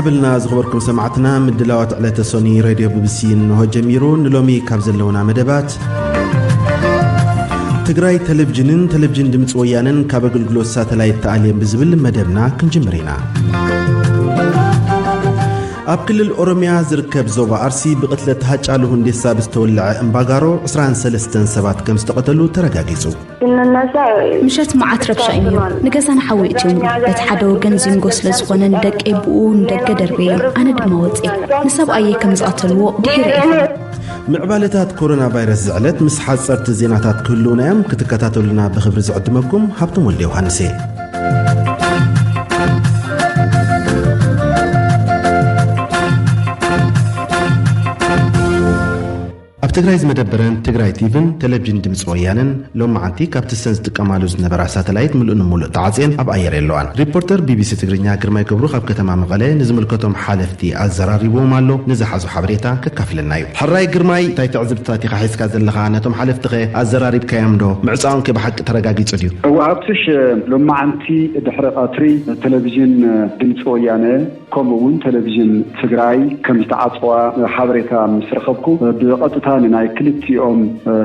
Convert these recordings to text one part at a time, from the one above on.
ብልና ዝኽበርኩም ሰማዕትና፣ ምድላዋት ዕለተ ሶኒ ሬድዮ ቢቢሲ እንሆ ጀሚሩ። ንሎሚ ካብ ዘለውና መደባት፣ ትግራይ ቴሌቪዥንን ቴሌቪዥን ድምፂ ወያነን ካብ ኣገልግሎት ሳተላይት ተኣልየን ብዝብል መደብና ክንጅምር ኢና። ኣብ ክልል ኦሮሚያ ዝርከብ ዞባ ኣርሲ ብቕትለት ሃጫሉ ሁንዴሳ ብዝተወልዐ እምባጋሮ ዕስራን ሰለስተን ሰባት ከም ዝተቐተሉ ተረጋጊጹ። ምሸት መዓት ረብሻ እዩ ነይሩ። ንገዛና ሓዊ እትዮምሉ። በቲ ሓደ ወገን ዚንጎ ስለ ዝኾነ ንደቀይ ብኡ ንደገ ደርበየ። ኣነ ድማ ወፀ። ንሰብኣየይ ከም ዝቐተልዎ ድሒረ እየ። ምዕባለታት ኮሮና ቫይረስ ዝዕለት ምስ ሓፀርቲ ዜናታት ክህልውና እዮም። ክትከታተሉና ብኽብሪ ዝዕድመኩም ሃብቶም ወልደ ዮሃንስ እየ። ኣብ ትግራይ ዝመደበረን ትግራይ ቲቪን ቴሌቪዥን ድምፂ ወያነን ሎማዓንቲ ካብቲ ሰን ዝጥቀማሉ ዝነበራ ሳተላይት ምሉእ ንምሉእ ተዓፅየን ኣብ ኣየር የለዋን። ሪፖርተር ቢቢሲ ትግርኛ ግርማይ ገብሩ ካብ ከተማ መቐለ ንዝምልከቶም ሓለፍቲ ኣዘራሪብዎም ኣሎ። ንዝሓዞ ሓበሬታ ከካፍለና እዩ። ሕራይ ግርማይ፣ እንታይ ትዕዝብትታት ኢኻ ሒዝካ ዘለኻ? ነቶም ሓለፍቲ ኸ ኣዘራሪብካዮም ዶ? ምዕፃዎም ከ ብሓቂ ተረጋጊፁ ድዩ? እወ፣ ኣብትሽ ሎማዓንቲ ድሕሪ ቀትሪ ቴሌቪዥን ድምፂ ወያነ ከምኡ እውን ቴሌቪዥን ትግራይ ከም ዝተዓፅዋ ሓበሬታ ምስ ረኸብኩ፣ ብቐጥታ ንናይ ክልቲኦም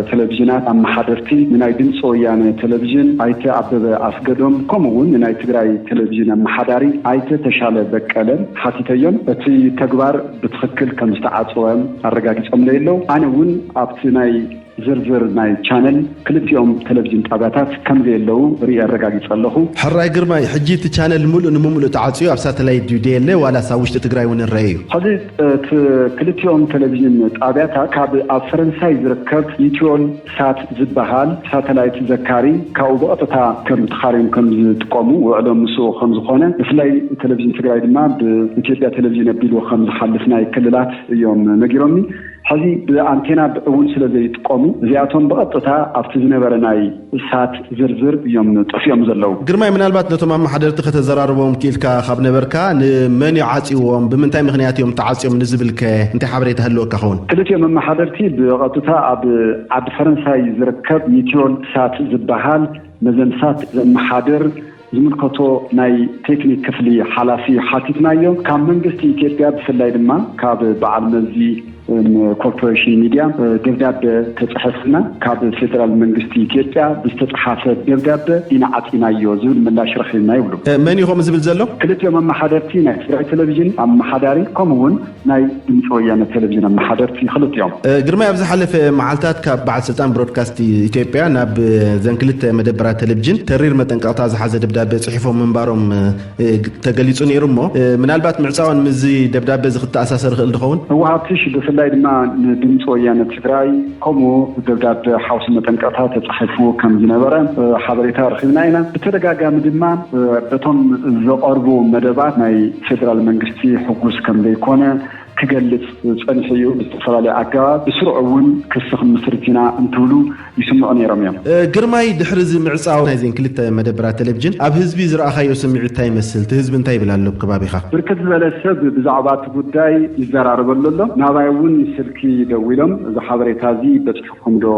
ቴሌቪዥናት ኣመሓደርቲ፣ ንናይ ድምፂ ወያነ ቴሌቪዥን ኣይተ ኣበበ ኣስገዶም፣ ከምኡ እውን ንናይ ትግራይ ቴሌቪዥን ኣመሓዳሪ ኣይተ ተሻለ በቀለ ሓቲተዮም። እቲ ተግባር ብትኽክል ከም ዝተዓፅወ ኣረጋጊፆምለይ ኣለዉ። ኣነ እውን ኣብቲ ናይ ዝርዝር ናይ ቻነል ክልቲኦም ቴሌቪዥን ጣብያታት ከም ዘየለዉ ርእየ ኣረጋጊጸ ኣለኹ። ሕራይ ግርማይ፣ ሕጂ እቲ ቻነል ምሉእ ንምሉእ ተዓጽዩ ኣብ ሳተላይት ድዩ ደየለ ዋላስ ኣብ ውሽጢ ትግራይ እውን ይረአ እዩ? ሕዚ እቲ ክልቲኦም ቴሌቪዥን ጣብያታት ካብ ኣብ ፈረንሳይ ዝርከብ ኢትዮል ሳት ዝበሃል ሳተላይት ዘካሪ ካብኡ ብቐጥታ ከም ተኻርዮም ከም ዝጥቀሙ ውዕሎም ምስኡ ከም ዝኾነ፣ ብፍላይ ቴሌቪዥን ትግራይ ድማ ብኢትዮጵያ ቴሌቪዥን ኣቢሉ ከም ዝሓልፍ ናይ ክልላት እዮም ነጊሮምኒ። ሕዚ ብኣንቴና እውን ስለ ዘይጥቀሙ፣ እዚኣቶም ብቐጥታ ኣብቲ ዝነበረ ናይ ሳት ዝርዝር እዮም ጠፊኦም ዘለዉ። ግርማይ፣ ምናልባት ነቶም ኣመሓደርቲ ከተዘራርቦም ክኢልካ ካብ ነበርካ፣ ንመን እዩ ዓጽይዎም፣ ብምንታይ ምኽንያት እዮም ተዓጽዮም ንዝብልከ እንታይ ሓበሬታ ህልወካ ኸውን? ክልቲኦም ኣመሓደርቲ ብቐጥታ ኣብ ዓዲ ፈረንሳይ ዝርከብ ሚትዮል ሳት ዝበሃል ነዘን ሳት ዘመሓድር ዝምልከቶ ናይ ቴክኒክ ክፍሊ ሓላፊ ሓቲትናዮ። ካብ መንግስቲ ኢትዮጵያ ብፍላይ ድማ ካብ በዓል መዚ፣ እም፣ ኮርፖሬሽን ሚድያ፣ እ፣ ደብዳበ ተጻሒፍና። ካብ ፌደራል መንግስቲ ኢትዮጵያ ብዝተጻሓፈ ደብዳበ ኢና ዓጺናዮ ዝብል ምላሽ ረኺብና ይብሉ። እ፣ መን እዩ ከምኡ ዝብል ዘሎ? ክልቲኦም ኣመሓደርቲ፣ ናይ ትግራይ ቴሌቪዥን ኣመሓዳሪ ከምኡ እውን ናይ ድምፂ ወያነ ቴሌቪዥን ኣመሓደርቲ ክልቲኦም። እ፣ ግርማይ፣ ኣብ ዝሓለፈ መዓልታት ካብ በዓል ስልጣን ብሮድካስት ኢትዮጵያ ናብ፣ እ፣ ዘን ክልተ መደበራት ቴሌቪዥን ተሪር መጠንቀቕታ ዝሓዘ ደብዳበ ጽሒፎም ምንባሮም፣ እ፣ እ፣ ተገሊጹ ነይሩ እሞ፣ እ፣ ምናልባት ምዕጻወን ምስዚ ደብዳበ እዚ ክተኣሳሰር ይኽእል ድኸውን? እወ፣ ሃብትሽ፣ ብፍላይ ድማ ንድምፂ ወያነ ትግራይ ከምኡ ደብዳበ ሓውሲ መጠንቀቕታ ተጻሒፉ ከም ዝነበረ፣ እ፣ ሓበሬታ ረኺብና ኢና። ብተደጋጋሚ ድማ፣ እ፣ በቶም ዘቐርቡ መደባት ናይ ፌደራል መንግስቲ ሕጉስ ከም ዘይኮነ ክገልጽ ጸኒሑ እዩ። ብዝተፈላለየ ኣገባብ ብስሩዕ እውን ክሲ ክምስርት ኢና እንትብሉ ይስምዑ ነይሮም እዮም። እ፣ ግርማይ፣ ድሕሪ እዚ ምዕጻው ናይዘን ክልተ መደበራት ቴሌቪዥን ኣብ ህዝቢ ዝረኣኻዮ ስምዒት እንታይ ይመስል? እቲ ህዝቢ እንታይ ይብል ኣሎ ኣብ ከባቢኻ? ብርክት ዝበለ ሰብ ብዛዕባ እቲ ጉዳይ ይዘራረበሉ ኣሎ። ናባይ እውን ስልኪ ደዊሎም፣ "እዚ ሓበሬታ እዚ በፂሑኩም ዶ?"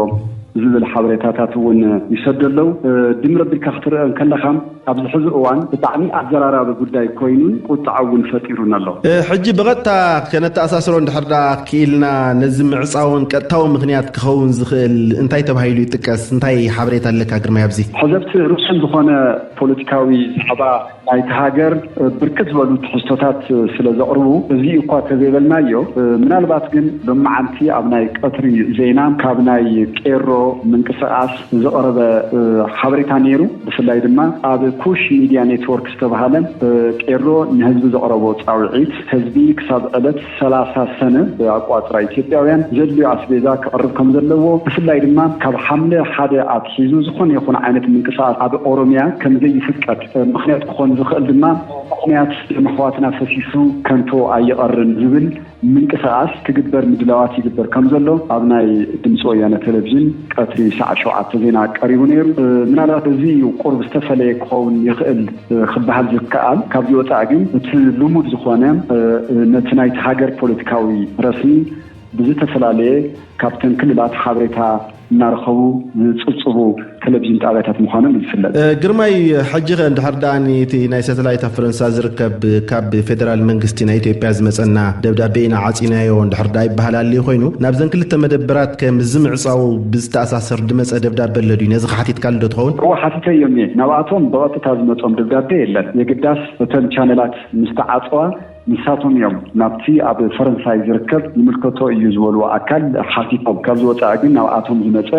ዝብል ሓበሬታታት እውን ይሰዱ ኣለዉ። እ፣ ድምር ኣቢልካ ክትርኢ እንከለኻ፣ ኣብዚ ሕዚ እዋን ብጣዕሚ ኣዘራራቢ ጉዳይ ኮይኑን ቁጥዓ እውን ፈጢሩን ኣሎ። እ፣ ሕጂ ብቐጥታ ከነተኣሳስሮ እንድሕር ደኣ ክኢልና፣ ነዚ ምዕጻውን ቀጥታዊ ምኽንያት ክኸውን ዝኽእል እንታይ ተባሂሉ ይጥቀስ? እንታይ ሓበሬታ ኣለካ ግርማይ ኣብዚ? ሕዚ ኣብቲ ርሱን ዝኾነ ፖለቲካዊ ዛዕባ ናይቲ ሃገር፣ እ፣ ብርክት ዝበሉ ትሕዝቶታት፣ እ፣ ስለ ዘቕርቡ፣ እዚ እኳ ተዘይበልናዮ፣ እ፣ ምናልባት ግን ሎማዓንቲ ኣብ ናይ ቀትሪ ዜና ካብ ናይ ቄሮ ምንቅስቓስ ዝቐረበ፣ እ፣ ሓበሬታ ነይሩ። ብፍላይ ድማ ኣብ ኩሽ ሚድያ ኔትወርክ ዝተባህለ፣ እ፣ ቄሮ ንህዝቢ ዘቕረቦ ጻውዒት፣ ህዝቢ ክሳብ ዕለት ሰላሳ ሰነ ብኣቋጽራ ኢትዮጵያውያን ዘድልዮ ኣስቤዛ ክቕርብ ከም ዘለዎ፣ ብፍላይ ድማ ካብ ሓምለ ሓደ ኣትሒዙ ዝኾነ ይኹን ዓይነት ምንቅስቓስ ኣብ ኦሮሚያ ከም ዘይፍቀድ፣ እ፣ ምኽንያት ክኾን ዝኽእል ድማ ምኽንያት ደም ኣሕዋትና ፈሲሱ ከንቶ ኣይቐርን ዝብል ምንቅስቓስ ክግበር ምድላዋት ይግበር ከም ዘሎ ኣብ ናይ ድምፂ ወያነ ቴሌቪዥን ቀትሪ ሰዓት ሸውዓተ ዜና ቀሪቡ ነይሩ። እ፣ ምናልባት እዚ እዩ ቁሩብ ዝተፈለየ ክኸውን ይኽእል፣ እ፣ ክበሃል ዝከኣል። ካብዚ ወፃኢ ግን እቲ ልሙድ ዝኾነ፣ እ፣ እ፣ ነቲ ናይቲ ሃገር ፖለቲካዊ ረስኒ ብዝተፈላለየ ካብተን ክልላት ሓበሬታ እናረኸቡ ዝፅብፅቡ ቴሌቪዥን ጣብያታት ምዃኖም እዩ ዝፍለጥ። ግርማይ፣ ሕጂ ከ እንድሕር ደኣ እቲ ናይ ሳተላይት ኣብ ፈረንሳ ዝርከብ ካብ ፌደራል መንግስቲ ናይ ኢትዮጵያ ዝመፀና ደብዳቤ ኢና ዓፂናዮ እንድሕር ደኣ ይበሃል ኣልዩ ኮይኑ፣ ናብዘን ክልተ መደበራት ከም ዝምዕፃው ብዝተኣሳሰር ድመፀ ደብዳቤ ኣሎ ድዩ? ነዚ ክሓቲትካሉ ዶ ትኸውን? እወ፣ ሓቲተዮም እየ። ናብኣቶም ብቐጥታ ዝመጾም ደብዳቤ የለን። የግዳስ እተን ቻነላት ምስ ተዓጽዋ፣ ንሳቶም እዮም ናብቲ ኣብ ፈረንሳይ ዝርከብ ይምልከቶ እዩ ዝበልዎ ኣካል ሓቲቶም። ካብ ዝወጻእ ግን ናብኣቶም ዝመጸ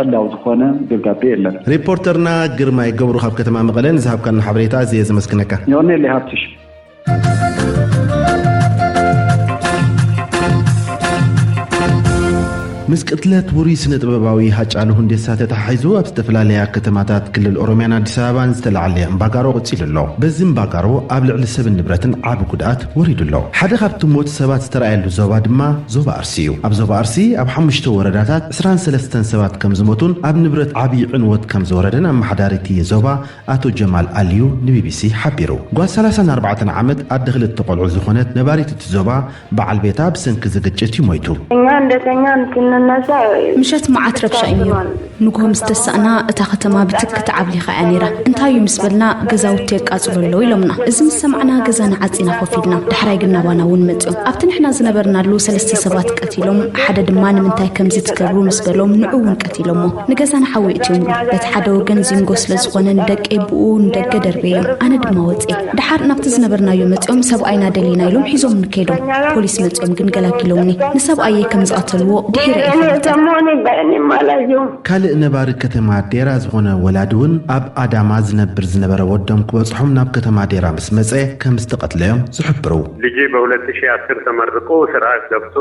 ዕላዊ ዝኾነ ደብዳቤ የለን። ሪፖርተርና ግርማይ ገብሩ ካብ ከተማ መቐለ ንዝሃብካና ሓበሬታ ኣዝየ ዘመስግነካ። የቐንየለይ ሃብትሽ። ምስ ቅትለት ውሩይ ስነ ጥበባዊ ሃጫሉ ሁንዴሳ ተተሓሒዙ ኣብ ዝተፈላለያ ከተማታት ክልል ኦሮሚያን ኣዲስ ኣበባን ዝተላዕለ እምባጋሮ ቀጺሉ ኣሎ። በዚ እምባጋሮ ኣብ ልዕሊ ሰብን ንብረትን ዓቢ ጉድኣት ወሪዱ ኣሎ። ሓደ ካብቲ ሞት ሰባት ዝተረኣየሉ ዞባ ድማ ዞባ ኣርሲ እዩ። ኣብ ዞባ ኣርሲ ኣብ ሓሙሽተ ወረዳታት ዕስራን ሰለስተን ሰባት ከም ዝሞቱን ኣብ ንብረት ዓቢ ዕንወት ከም ዝወረደን ኣመሓዳሪ እቲ ዞባ ኣቶ ጀማል ኣልዩ ንቢቢሲ ሓቢሩ። ጓል ሰላሳን ኣርባዕተን ዓመት ኣደ ክልተ ቆልዑ ዝኾነት ነባሪት እቲ ዞባ በዓል ቤታ ብሰንኪ እዚ ግጭት እዩ ሞይቱ። እኛ እንደተኛን ስንነሳ ምሸት መዓት ረብሻ እዩ ነይሩ። ንግሆ ምስ ተሳእና እታ ከተማ ብትኪ ተዓብሊኻ እያ ነይራ። እንታይ እዩ ምስ በልና ገዛውቲ የቃጽሉ ኣለዉ ኢሎምና። እዚ ምስ ሰማዕና ገዛና ዓጺና ኮፍ ኢልና። ዳሕራይ ግን ናባና እውን መጺኦም። ኣብቲ ንሕና ዝነበርናሉ ሰለስተ ሰባት ቀቲሎም፣ ሓደ ድማ ንምንታይ ከምዚ ትገብሩ ምስ በሎም ንዑ እውን ቀቲሎሞ። ንገዛና ሓዊ እትዮምሉ። በቲ ሓደ ወገን ዚንጎ ስለ ዝኾነ ንደቀይ ብኡ ንደገ ደርበዮም። ኣነ ድማ ወጼ። ደሓር ናብቲ ዝነበርናዮ መጺኦም ሰብኣይና ደሊና ኢሎም ሒዞም ንከይዶም። ፖሊስ መጺኦም ግን ገላጊሎምኒ። ንሰብኣየይ ከም ዝቐተልዎ ድሒረ እየ ፈሊጠ። ካልእ ነባሪ ከተማ ዴራ ዝኾነ ወላዲ እውን ኣብ ኣዳማ ዝነብር ዝነበረ ወዶም ክበጽሖም ናብ ከተማ ዴራ ምስ መጸ ከም ዝተቐትለዮም ዝሕብሩ። ልጄ በሁለት ሺህ አስር ተመርቆ ስራ ገብቶ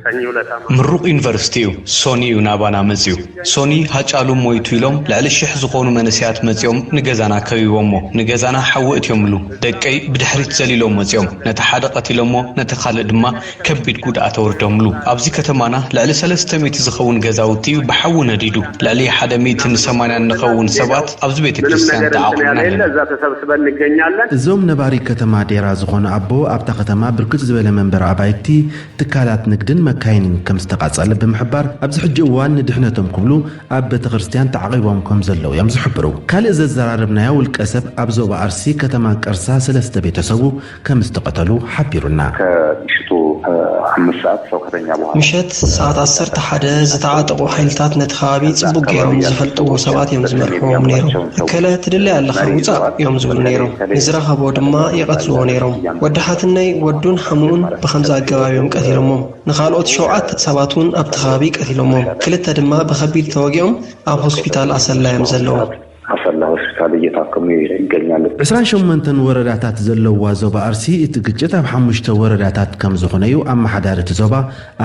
ሰኞ ለታ ምሩቕ ዩኒቨርሲቲ እዩ። ሶኒ እዩ ናባና መጺኡ። ሶኒ ሃጫሉ ሞይቱ ኢሎም ልዕሊ ሽሕ ዝኾኑ መንእሰያት መጺኦም ንገዛና ከቢቦሞ። ንገዛና ሓዊ እትዮምሉ። ደቀይ ብድሕሪት ዘሊሎም መጺኦም ነቲ ሓደ ቀቲሎሞ፣ ነቲ ካልእ ድማ ከቢድ ጉድኣት ኣውሪዶምሉ። ኣብዚ ከተማና ልዕሊ ሰለስተ ሚእቲ ዝኸውን ገዛውቲ እዩ ብሓዊ ነዲዱ። ልዕሊ ሓደ ሚእትን ሰማንያን ንኸውን ሰባት ኣብዚ ቤተ ክርስቲያን ተዓቑብና ኣለና። እዛ ተሰብስበን እንገኛለን። እዞም ነባሪ ከተማ ዴራ ዝኾኑ ኣቦ ኣብታ ከተማ ብርክት ዝበለ መንበሪ ኣባይቲ ትካላት ንግድን መካይንን ከም ዝተቓጸለ ብምሕባር፣ ኣብዚ ሕጂ እዋን ንድሕነቶም ክብሉ ኣብ ቤተ ክርስቲያን ተዓቒቦም ከም ዘለዉ እዮም ዝሕብሩ። ካልእ ዘዘራረብናዮ ውልቀ ሰብ ኣብ ዞባ ኣርሲ ከተማ ቀርሳ ሰለስተ ቤተሰቡ ከም ዝተቐተሉ ሓቢሩና። ከምሽቱ አምስት ሰዓት ሰው ከተኛ በኋላ ምሸት ሰዓት ዓሰርተ ሓደ ዝተዓጠቑ ሓይልታት ነቲ ከባቢ ጽቡቕ ገይሮም ዝፈልጥዎ ሰባት እዮም ዝመርሕዎም ነይሮም። እከለ ትድለይ ኣለኻ ውጻእ እዮም ዝብሉ ነይሮም። ንዝረኸቦ ድማ ይቐትልዎ ነይሮም። ወዲ ሓትነይ ወዱን ሓሙኡን ብኸምዚ ኣገባብ እዮም ቀቲሎሞም። ንኻልኦት ሸውዓተ ሰባት እውን ኣብቲ ከባቢ ቀቲሎሞም። ክልተ ድማ ብኸቢድ ተወጊኦም ኣብ ሆስፒታል ኣሰላ እዮም ዘለዉ። አሰላ ሆስፒታል እየታከሙ ይገኛሉ። ዕስራን ሸሞንተን ወረዳታት ዘለዋ ዞባ ኣርሲ እቲ ግጭት ኣብ ሓሙሽተ ወረዳታት ከም ዝኾነ እዩ ኣመሓዳሪ እቲ ዞባ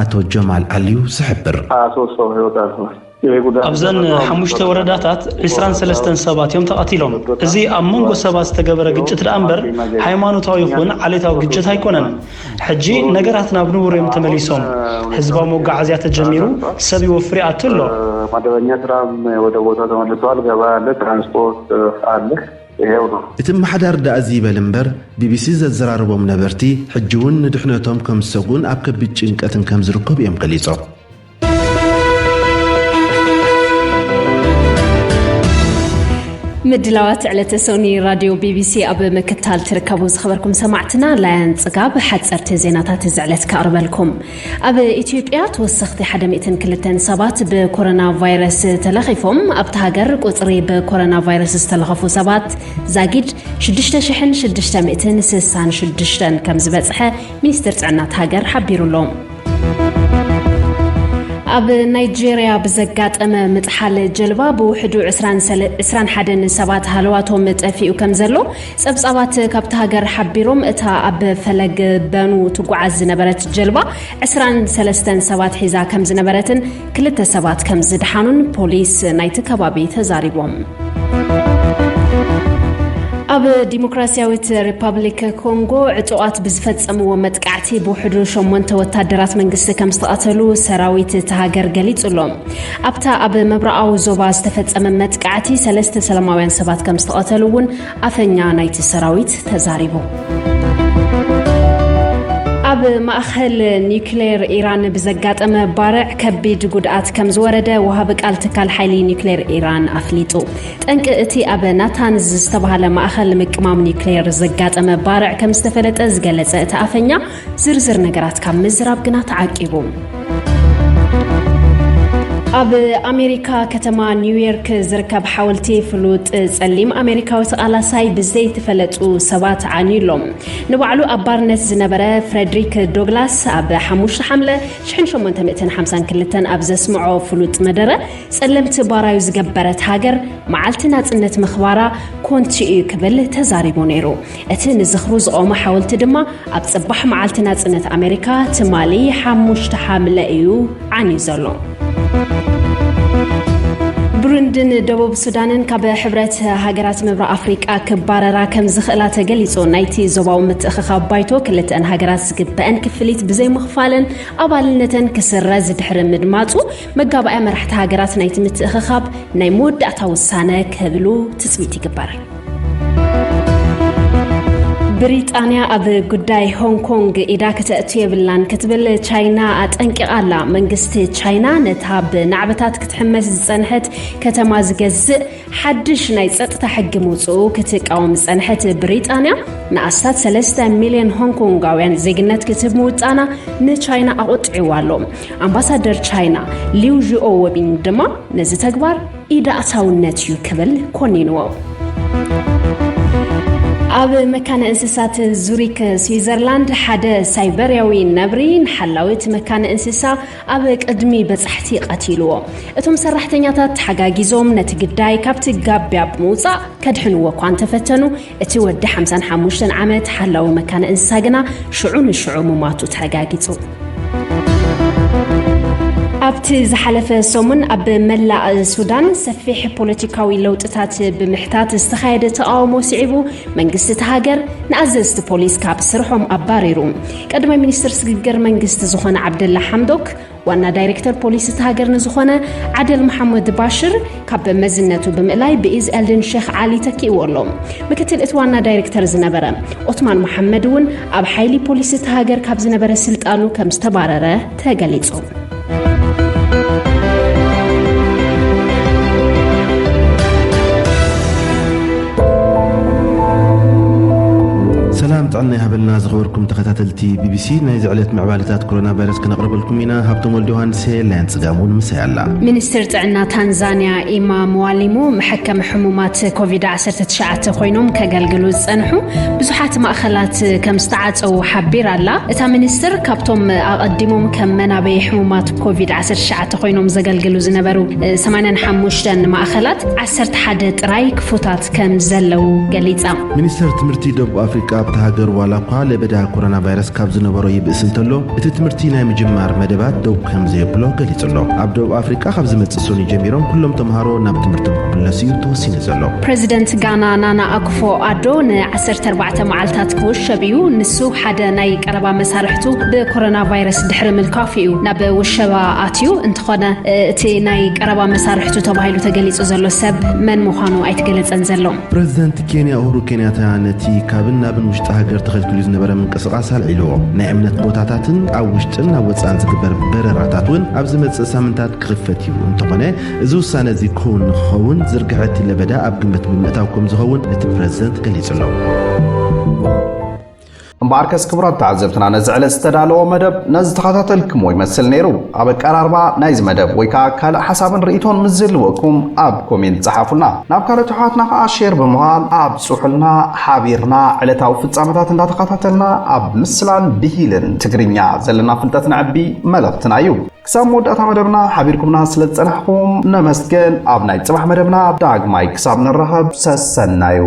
ኣቶ ጀማል ኣልዩ ዝሕብር። ሀያ ሶስት ሰው ህይወት አልፏል። ይሄ ጉዳት ኣብዘን ሓሙሽተ ወረዳታት ዕስራን ሰለስተን ሰባት እዮም ተቐቲሎም። እዚ ኣብ መንጎ ሰባት ዝተገበረ ግጭት ደኣ እምበር ሃይማኖታዊ ይኹን ዓሌታዊ ግጭት ኣይኮነን። ሕጂ ነገራት ናብ ንቡር እዮም ተመሊሶም። ህዝባዊ መጓዓዝያ ተጀሚሩ፣ ሰብ ይወፍር ይኣቱ ኣሎ። መደበኛ ስራም ወደ ቦታ ተመልሷል። ገበያ አለ፣ ትራንስፖርት አለ። ይሄው ነው። እቲ ምሓዳር ደኣ እዚ ይበል እምበር፣ ቢቢሲ ዘዘራረቦም ነበርቲ ሕጂ እውን ንድሕነቶም ከም ዝሰግኡን ኣብ ከቢድ ጭንቀትን ከም ዝርከቡ እዮም ገሊጾም። ምድላዋት ዕለተ ሶኒ ራድዮ ቢቢሲ ኣብ ምክታል ትርከቡ። ዝኸበርኩም ሰማዕትና፣ ላያን ጽጋብ ሓጸርቲ ዜናታት እዚ ዕለት ከቕርበልኩም። ኣብ ኢትዮጵያ ተወሰኽቲ ሓደ ሚእትን ክልተን ሰባት ብኮሮና ቫይረስ ተለኺፎም። ኣብታ ሃገር ቁጽሪ ብኮሮና ቫይረስ ዝተለኸፉ ሰባት ዛጊድ ሽዱሽተ ሽሕን ሽዱሽተ ሚእትን ስሳን ሽዱሽተን ከም ዝበጽሐ ሚኒስትር ጥዕና እታ ሃገር ሓቢሩ ኣሎ። ኣብ ናይጄርያ ብዘጋጠመ ምጥሓል ጀልባ ብውሕዱ ዕስራን ሰለ-፣ ዕስራን ሓደን ሰባት ሃለዋቶም ጠፊኡ ከም ዘሎ ጸብጻባት ካብታ ሃገር ሓቢሮም። እታ ኣብ ፈለግ በኑ ትጓዓዝ ዝነበረት ጀልባ ዕስራን ሰለስተን ሰባት ሒዛ ከም ዝነበረትን ክልተ ሰባት ከም ዝደሓኑን ፖሊስ ናይቲ ከባቢ ተዛሪቦም። ኣብ ዲሞክራሲያዊት ሪፓብሊክ ኮንጎ ዕጡቓት ብዝፈጸምዎ መጥቃዕቲ ብውሕዱ ሸሞንተ ወታደራት መንግስቲ ከም ዝተቐተሉ ሰራዊት እታ ሃገር ገሊጹ ኣሎ። ኣብታ ኣብ ምብራቓዊ ዞባ ዝተፈጸመ መጥቃዕቲ ሰለስተ ሰላማውያን ሰባት ከም ዝተቐተሉ እውን ኣፈኛ ናይቲ ሰራዊት ተዛሪቡ። ኣብ ማእኸል ኒውክሌር ኢራን ብዘጋጠመ ባርዕ ከቢድ ጉድኣት ከም ዝወረደ ወሃቢ ቃል ትካል ሓይሊ ኒውክሌር ኢራን ኣፍሊጡ። ጠንቂ እቲ ኣብ ናታንዝ ዝተባህለ ማእኸል ምቅማም ኒውክሌር ዘጋጠመ ባርዕ ከም ዝተፈለጠ ዝገለጸ እቲ ኣፈኛ፣ ዝርዝር ነገራት ካብ ምዝራብ ግና ተዓቂቡ። ኣብ ኣሜሪካ ከተማ ኒውዮርክ ዝርከብ ሓወልቲ ፍሉጥ ጸሊም ኣሜሪካዊ ተቓላሳይ ብዘይተፈለጡ ሰባት ዓንዩ ኣሎ። ንባዕሉ ኣብ ባርነት ዝነበረ ፍሬድሪክ ዶግላስ ኣብ ሓሙሽተ ሓምለ ሽሕን ሸሞንተ ሚእትን ሓምሳን ክልተን ኣብ ዘስምዖ ፍሉጥ መደረ፣ ጸለምቲ ባራዩ ዝገበረት ሃገር መዓልቲ ናጽነት ምኽባራ ኮንቱ እዩ ክብል ተዛሪቡ ነይሩ። እቲ ንዝኽሩ ዝቖመ ሓወልቲ ድማ ኣብ ጽባሕ መዓልቲ ናጽነት ኣሜሪካ ትማሊ ሓሙሽተ ሓምለ እዩ ዓንዩ ዘሎ። ብሩንድን ደቡብ ሱዳንን ካብ ሕብረት ሃገራት ምብራቕ ኣፍሪቃ ክባረራ ከም ዝኽእላ ተገሊጹ። ናይቲ ዞባዊ ምትእኽኻብ ባይቶ ክልተን ሃገራት ዝግበአን ክፍሊት ብዘይምኽፋለን ኣባልነተን ክስረዝ ድሕሪ ምድማጹ፣ መጋባእያ መራሕቲ ሃገራት ናይቲ ምትእኽኻብ ናይ መወዳእታ ውሳነ ክህብሉ ትጽቢት ይግበር። ብሪጣንያ ኣብ ጉዳይ ሆንግ ኮንግ ኢዳ ከተእቱ የብላን ክትብል ቻይና ኣጠንቂቓ ኣላ። መንግስቲ ቻይና ነታ ብናዕብታት ክትሕመስ ዝጸንሐት ከተማ ዝገዝእ ሓድሽ ናይ ጸጥታ ሕጊ ምውጽኡ ክትቃወም ዝጸንሐት ብሪጣንያ፣ ንኣስታት ሰለስተ ሚልዮን ሆንግ ኮንጋውያን ዜግነት ክትህብ ምውጻና ንቻይና ኣቖጢዕዋ ኣሎ። ኣምባሳደር ቻይና ሊው ዥኦ ወቢን ድማ ነዚ ተግባር ኢድ ኣእታውነት እዩ ክብል ኮኒንዎ። ኣብ መካነ እንስሳት ዙሪክ ስዊዘርላንድ ሓደ ሳይበርያዊ ነብሪ ንሓላዊ እቲ መካነ እንስሳ ኣብ ቅድሚ በጻሕቲ ቀቲልዎ። እቶም ሰራሕተኛታት ተሓጋጊዞም ነቲ ግዳይ ካብቲ ጋብያ ብምውጻእ ከድሕንዎ እኳ እንተፈተኑ፣ እቲ ወዲ ሓምሳን ሓሙሽተን ዓመት ሓላዊ መካነ እንስሳ ግና ሽዑ ንሽዑ ምማቱ ተረጋጊጹ። ኣብቲ ዝሓለፈ ሰሙን ኣብ መላእ ሱዳን ሰፊሕ ፖለቲካዊ ለውጥታት ብምሕታት ዝተኻየደ ተቓውሞ ስዒቡ፣ መንግስቲ እታ ሃገር ንኣዘዝቲ ፖሊስ ካብ ስርሖም ኣባሪሩ። ቀዳማይ ሚኒስትር ስግግር መንግስቲ ዝኾነ ዓብደላ ሓምዶክ፣ ዋና ዳይሬክተር ፖሊስ እታ ሃገር ንዝኾነ ዓደል መሓመድ ባሽር ካብ መዝነቱ ብምእላይ ብኢዝ ኤልድን ሼክ ዓሊ ተኪእዎ ኣሎ። ምክትል እቲ ዋና ዳይሬክተር ዝነበረ ኦትማን መሓመድ እውን ኣብ ሓይሊ ፖሊስ እታ ሃገር ካብ ዝነበረ ስልጣኑ ከም ዝተባረረ ተገሊጹ። ሰላም ጥዕና ይሃበልና ዝኸበርኩም ተኸታተልቲ ቢቢሲ። ናይዚ ዕለት ምዕባለታት ኮሮና ቫይረስ ክነቕርበልኩም ኢና። ሃብቶም ወልደ ዮሃንስ፣ ሄለን ጽጋም እውን ምሳይ ኣላ። ሚኒስትር ጥዕና ታንዛንያ ኢማ ምዋሊሙ፣ መሐከሚ ሕሙማት ኮቪድ ዓሰርተ ትሽዓተ ኮይኖም ከገልግሉ ዝጸንሑ ብዙሓት ማእኸላት ከም ዝተዓጸዉ ሓቢራ ኣላ። እታ ሚኒስትር ካብቶም ኣቐዲሞም ከም መናበይ ሕሙማት ኮቪድ ዓሰርተ ትሽዓተ ኮይኖም ዘገልግሉ ዝነበሩ ሰማንያን ሓሙሽተን ማእኸላት ዓሰርተ ሓደ ጥራይ ክፉታት ከም ዘለዉ ገሊጻ። ሚኒስተር ትምህርቲ ደቡብ ኣፍሪቃ ኣብታ ሃገር ዋላ እኳ ለበዳ ኮሮና ቫይረስ ካብ ዝነበሮ ይብእስ እንተሎ፣ እቲ ትምህርቲ ናይ ምጅማር መደባት ደው ከም ዘየብሎ ገሊጹ ኣሎ። ኣብ ደቡብ ኣፍሪቃ ካብ ዝመጽእ ሰኑይ ጀሚሮም ኩሎም ተምሃሮ ናብ ትምህርቶም ክምለሱ እዩ ተወሲኑ ዘሎ። ፕረዚደንት ጋና ናና ኣኩፎ ኣዶ ን ዓሰርተ ኣርባዕተ መዓልታት ክውሸብ እዩ። ንሱ ሓደ ናይ ቀረባ መሳርሕቱ ብኮሮና ቫይረስ ድሕሪ ምልካፉ እዩ ናብ ውሸባ ኣትዩ። እንተኾነ እቲ ናይ ቀረባ መሳርሕቱ ተባሂሉ ተገሊጹ ዘሎ ሰብ መን ምዃኑ ኣይተገለጸን ዘሎ። ፕረዚደንት ኬንያ ኡሁሩ ኬንያታ ነቲ ካብን ናብን ውሽጢ ሃገር ተኸልኪሉ ዝነበረ ምንቅስቓስ ኣልዒልዎ። ናይ እምነት ቦታታትን ኣብ ውሽጥን ኣብ ወጻእን ዝግበር በረራታት እውን ኣብ ዝመጽእ ሳምንታት ክኽፈት እዩ። እንተኾነ፣ እዚ ውሳነ እዚ ክኸውን ንክኸውን ዝርግሐ እቲ ለበዳ ኣብ ግምት ብምእታው ከም ዝኸውን እቲ ፕረዚደንት ገሊጹ ኣሎ። እምበኣርከስ ክቡራት ተዓዘብትና፣ ነዚ ዕለት ዝተዳለወ መደብ ነዚ ተኸታተልክሞ ይመስል ነይሩ። ኣብ ኣቀራርባ ናይዚ መደብ ወይ ከኣ ካልእ ሓሳብን ርእይቶን ምስ ዝህልወኩም ኣብ ኮሜንት ጸሓፉልና። ናብ ካልኦት ኣሕዋትና ከኣ ሼር ብምባል ኣብጽሑልና። ሓቢርና ዕለታዊ ፍጻመታት እንዳተኸታተልና ኣብ ምስላን ብሂልን ትግርኛ ዘለና ፍልጠት ነዕቢ መልእኽትና እዩ። ክሳብ መወዳእታ መደብና ሓቢርኩምና ስለ ዝጸናሕኩም ነመስግን። ኣብ ናይ ጽባሕ መደብና ዳግማይ ክሳብ ንራኸብ ሰሰናዩ።